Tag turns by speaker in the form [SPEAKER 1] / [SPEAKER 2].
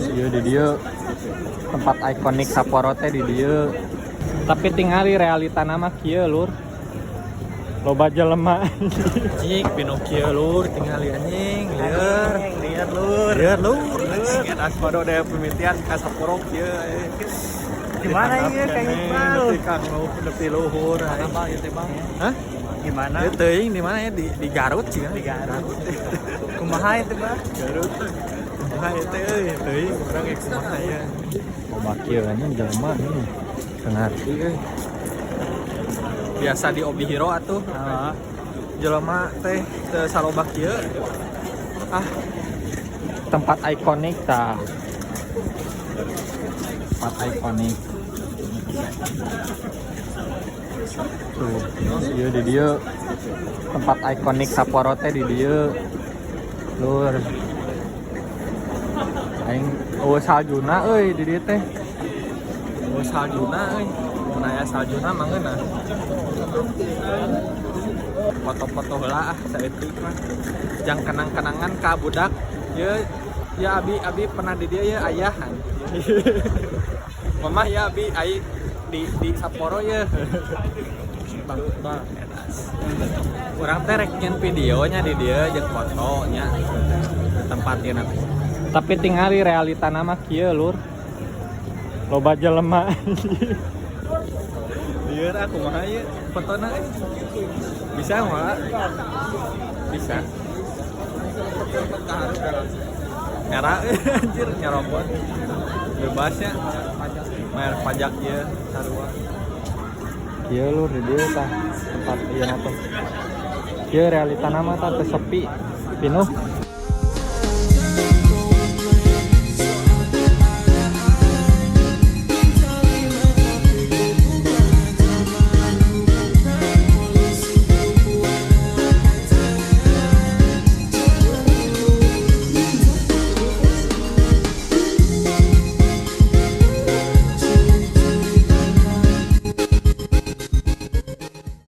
[SPEAKER 1] Ieu di dieu tempat ikonik Sapporo teh di dieu. Tapi tingali realitana mah kieu, lur. Loba jelema.
[SPEAKER 2] Cik, Pinocchio, lur, tingali anjing, lieur.
[SPEAKER 3] Lihat, lur.
[SPEAKER 2] Lieur, lur. Anjing, aspada daya pemitian ka Sapporo kieu.
[SPEAKER 3] Gimana ieu, Kang Iqbal?
[SPEAKER 2] Nepi kang nepi luhur.
[SPEAKER 3] Mana, Bang, ieu teh, Bang?
[SPEAKER 2] Hah?
[SPEAKER 3] Gimana?
[SPEAKER 2] Ieu teuing di mana ya? Di Garut sih kan?
[SPEAKER 3] Di Garut. Kumaha itu, Bang?
[SPEAKER 2] Garut. Kumaha ieu teh euy, teuing urang ge kumaha ya.
[SPEAKER 1] Loba kieu anjing jelema nih. Teu ngarti euy.
[SPEAKER 2] Biasa di Obihiro atuh.
[SPEAKER 3] Heeh.
[SPEAKER 2] Jelema teh teu saloba kieu. Ah,
[SPEAKER 1] Tempat ikonik tah. Tempat ikonik. Tuh, ieu di dieu tempat ikonik Sapporo teh di dieu. Lur. Aing euweuh saljuna euy di dieu teh.
[SPEAKER 2] Oh, saljuna euy. Mun aya saljuna mah ngeunah. Foto-foto heula ah saeutik mah. Jang kenang-kenangan ka budak. Ye ya, abi abi pernah di dieu ya, ayah. Mamah ya, abi ai di Sapporo ya. Bang, bang, edas. Urang teh rek nyieun videonya di dieu jeung fotonya tempat ieu nanti.
[SPEAKER 1] Tapi tingali realitana mah kieu, lur. Loba jelema.
[SPEAKER 2] Lieur aku mah ieu fotona eh. Bisa moal? Bisa. Nyara anjir nyarobot. Bebasnya bayar pajak ya sarua.
[SPEAKER 1] Kieu, lur, di dieu tah tempat ieu teh. Kieu realitana mah tah teu sepi. Pinuh.